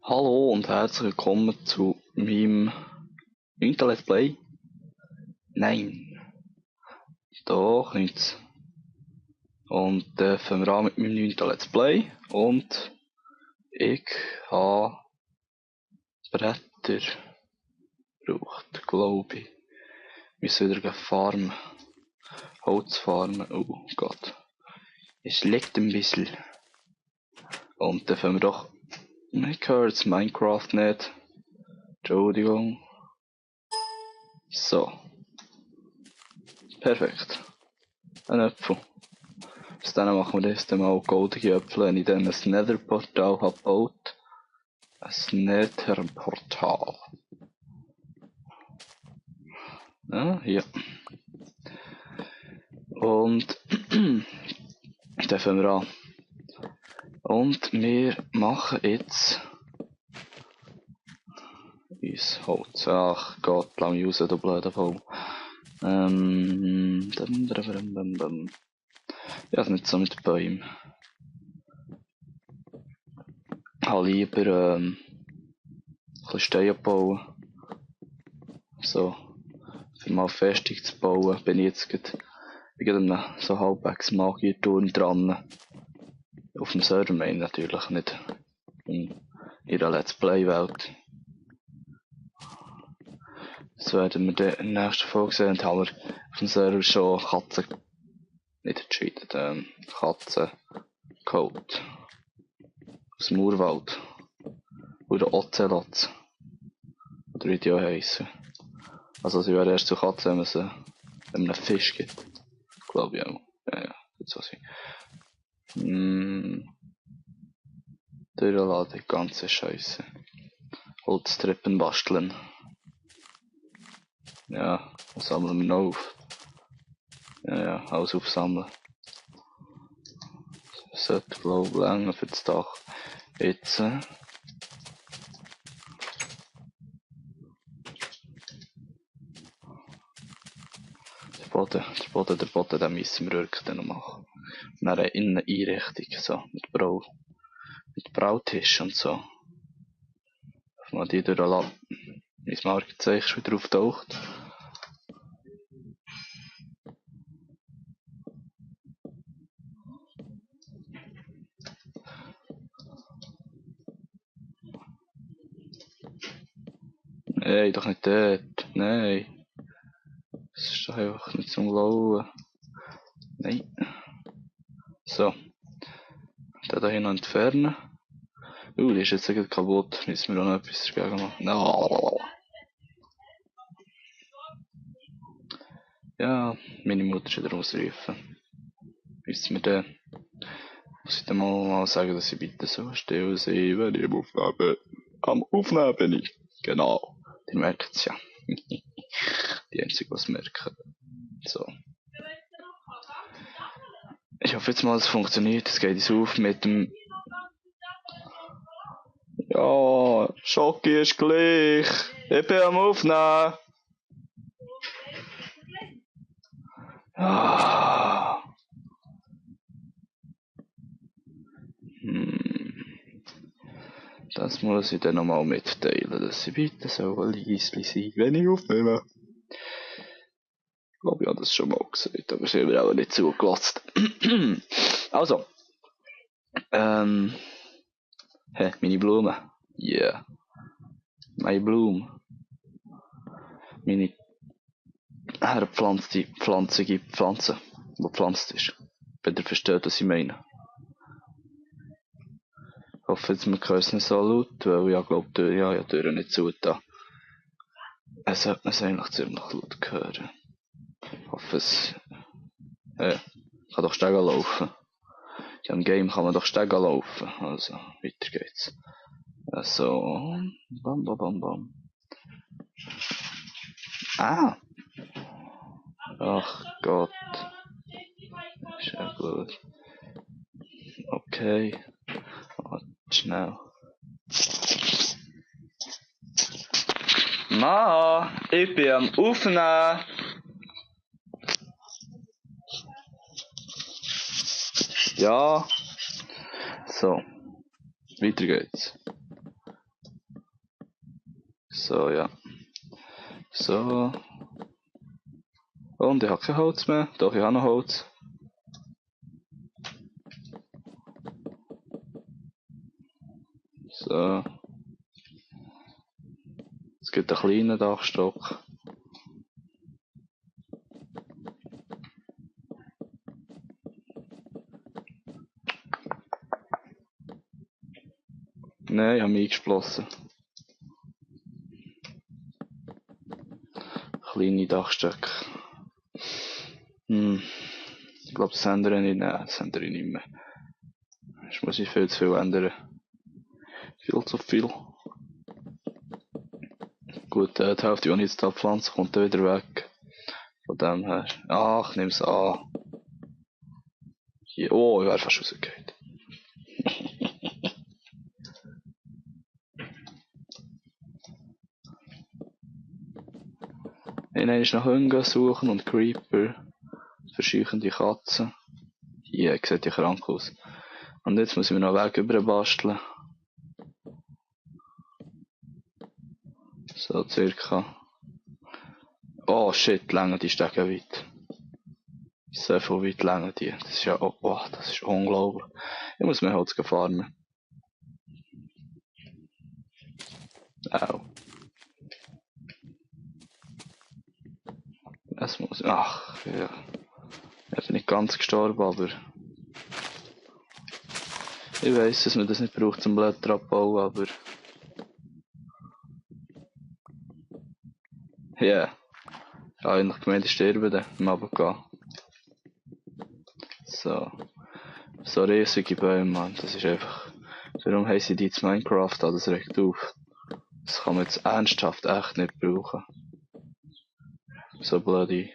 Hallo und herzlich willkommen zu meinem 9. Let's Play. Nein. Doch, nichts. Und fangen wir an mit meinem 9. Let's Play. Und ich habe Bretter gebraucht, glaube ich. Wir müssen wieder farmen. Holz farmen. Oh Gott. Es leckt ein bisschen. Und dann fangen wir doch... Ich höre jetzt Minecraft nicht. Entschuldigung. So. Perfekt. Ein Apfel. Aus denen machen wir das dann mal goldige Äpfel, wenn ich dann ein Nether-Portal habe gebaut. Ein Nether-Portal. Ja, hier. Und dann fangen wir an. Und wir machen jetzt uns Holz. Ach Gott, lass mich raus, du blöder Baum. Ja, nicht so mit Bäumen. Ich habe lieber ein bisschen Steine bauen. So, für mal Festung zu bauen, bin ich jetzt gerade einem so halbwegs Magierturm dran. Auf dem Server main natürlich, nicht in ihrer Let's Play Welt. Das werden wir dann in der nächsten Folge sehen. Und haben wir auf dem Server schon Katzen, nicht entschieden, Katzen geholt. Aus dem Urwald. Oder Ocelots. Oder wie die auch heissen. Also sie wären erst zu Katzen, wenn man sie einem Fisch gibt. Glaube ich auch. Ja, das weiß ich. Durchladen, die ganze Scheiße. Holztreppen basteln. Ja, was sammeln wir noch auf? Ja, alles aufsammeln. Das sollte, glaube ich, länger für das Dach. Jetzt, der Boden, den müssen wir wirklich noch machen. Und dann eine Inneneinrichtung, so, mit Brautisch und so. Darf man die durchladen. Mein Markenzeichen ist wieder auftaucht. Nein, doch nicht dort. Nein. Das ist doch einfach nicht zum Glauben. Nein. So. Den hier noch entfernen. Die ist jetzt gerade kaputt. Müssen wir auch noch etwas dagegen machen. No. Ja, meine Mutter ist wieder ausrufen. Müssen wir dann... Muss ich dann mal sagen, dass sie bitte so still sein, wenn ich am Aufnehmen bin. Genau. Die merken es ja. Die einzige, was merken. So. Ich hoffe jetzt mal, es funktioniert. Es geht jetzt auf mit dem... Ja, Schocki ist gleich. Ich bin am Aufnehmen. Ah. Das muss ich dann nochmal mitteilen, dass sie bitte so leise sein, wenn ich aufnehme. Ich glaube, ich habe das schon mal gesagt, aber sie haben mir auch nicht zugelassen. Also. Meine Blumen. Yeah. Meine Blumen. Meine herpflanzte Pflanze, die gepflanzt ist. Wenn ihr versteht, was ich meine. Ich hoffe, jetzt man hört es nicht so laut, weil ich glaube, die Türen nicht zu da. Es sollte man es eigentlich ziemlich laut hören. Ich hoffe, es kann doch Stege laufen. Ja, im Game kann man doch Stege laufen. Also, weiter geht's. Also, bam, bam, bam, bam. Ah! Ach Gott. Ist ja gut. Okay. Warte schnell. Ma, ich bin am Aufnehmen. Ja. So. Weiter geht's. So, ja. So. Und ich habe kein Holz mehr. Doch, ich habe noch Holz. So. Es gibt einen kleinen Dachstock. Nein, ich habe mich eingeschlossen. Kleine Dachstöcke. Ich glaube, das ändere ich nicht. Nein, das ändere ich nicht mehr. Jetzt muss ich viel zu viel ändern. Viel zu viel. Gut, die Hälfte, die ich jetzt da pflanze, kommt dann wieder weg. Von dem her. Ach, nimm's an. Hier. Oh, ich wäre fast rausgegangen. Einmal nach Hüngen suchen und Creeper. Verscheuchende Katzen. Hier, sieht ja krank aus. Und jetzt muss ich mir noch einen Weg über basteln. So, circa. Oh shit, länger die Stege weit. So viel weit länger die. Das ist ja, oh, das ist unglaublich. Ich muss mehr Holz farmen. Au. Es muss, ach, ja. Ich bin nicht ganz gestorben, aber ich weiss, dass man das nicht braucht zum Blätter abbauen, aber ja. Yeah. Ich habe eigentlich gemeint, ich sterbe dann im Runtergehen. So. So riesige Bäume, Mann. Das ist einfach. Warum haben sie die zu Minecraft? Das regt auf. Das kann man jetzt ernsthaft echt nicht brauchen. So blöde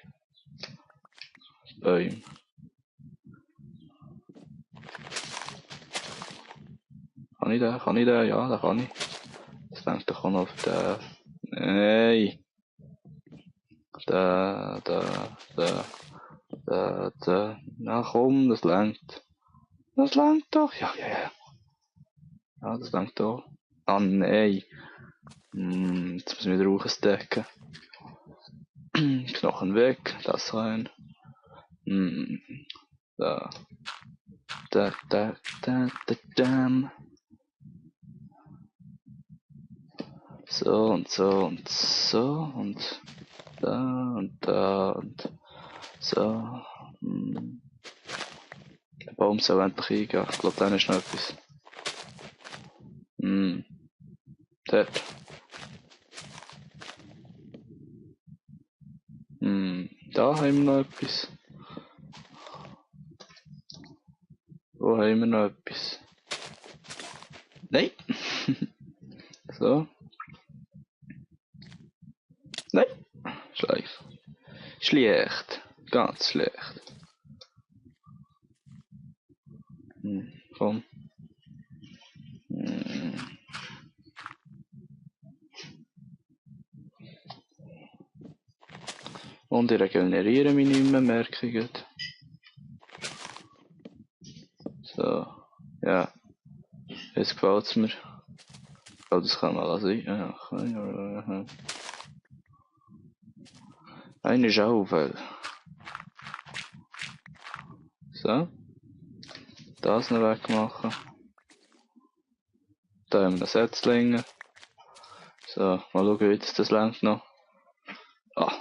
Bäume. Kann ich den? Kann ich den? Ja, den kann ich. Das denkt doch auch noch auf den. Nein! Na komm, das langt. Das langt doch. Ja. Ja, das langt doch. Ah, nein. Jetzt müssen wir wieder hochstecken. Knochen weg, das rein. Da. Damn. So und so und so und da und da und so. Der Baum soll endlich eingehen. Ich glaube, da ist noch etwas. Dort. Da haben wir noch etwas. Wo haben wir noch etwas? Nein! So. Nein! Schlecht. Schlecht. Ganz schlecht. Komm. Und ich regeneriere mich nicht mehr, merke ich. So. Ja. Jetzt gefällt's mir. Ich glaube, das kann mal sein. Ja. Eine Schaufel. So. Das noch wegmachen. Da haben wir noch Setzlinge. So, mal schauen, wie das längt noch. Ah.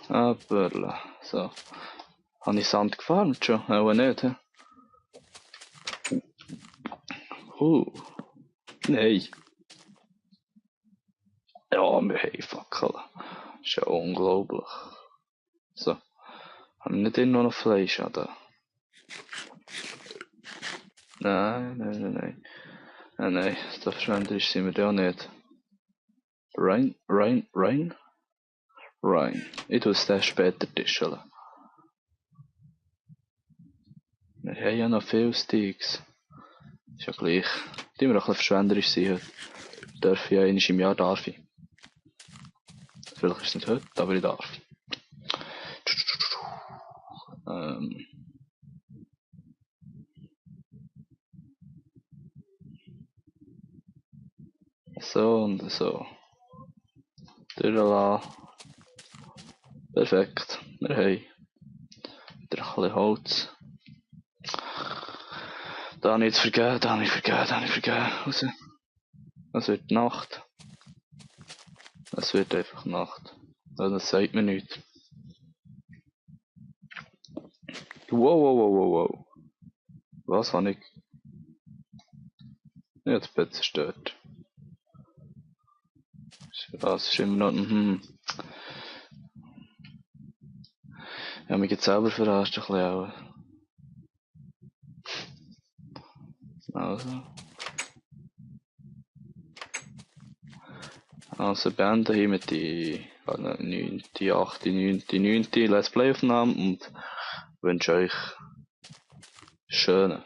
Aber, so. Habe ich Sand gefarmt schon? Auch nicht, he? Nein. Ja, wir haben Fackeln. Das ist ja unglaublich. So. Haben wir nicht irgendwo noch Fleisch da? Nein. Nein, so verschwenderisch sind wir da nicht. Rein. Ich tue es dann später tischen. Wir haben ja noch viele Sticks. Ist ja gleich. Die wir auch ein bisschen verschwenderisch sein heute. Darf ich ja einmal im Jahr darf ich. Vielleicht ist es nicht heute, aber ich darf. So und so. Durchlassen. Perfekt. Wir haben wieder ein bisschen Holz. Da nicht vergeben, da nicht vergeben, da nicht vergeben. Raus. Es wird Nacht. Es wird einfach Nacht. Also das sagt mir nichts. Wow, wow, wow, wow, wow. Was habe ich? Ich habe das Bett zerstört. Das ist immer noch... Ich habe mich jetzt selber verarscht, ein bisschen auch. Also beenden hiermit die 9., 8., 9., 9. Let's Play Aufnahme und wünsche euch schöne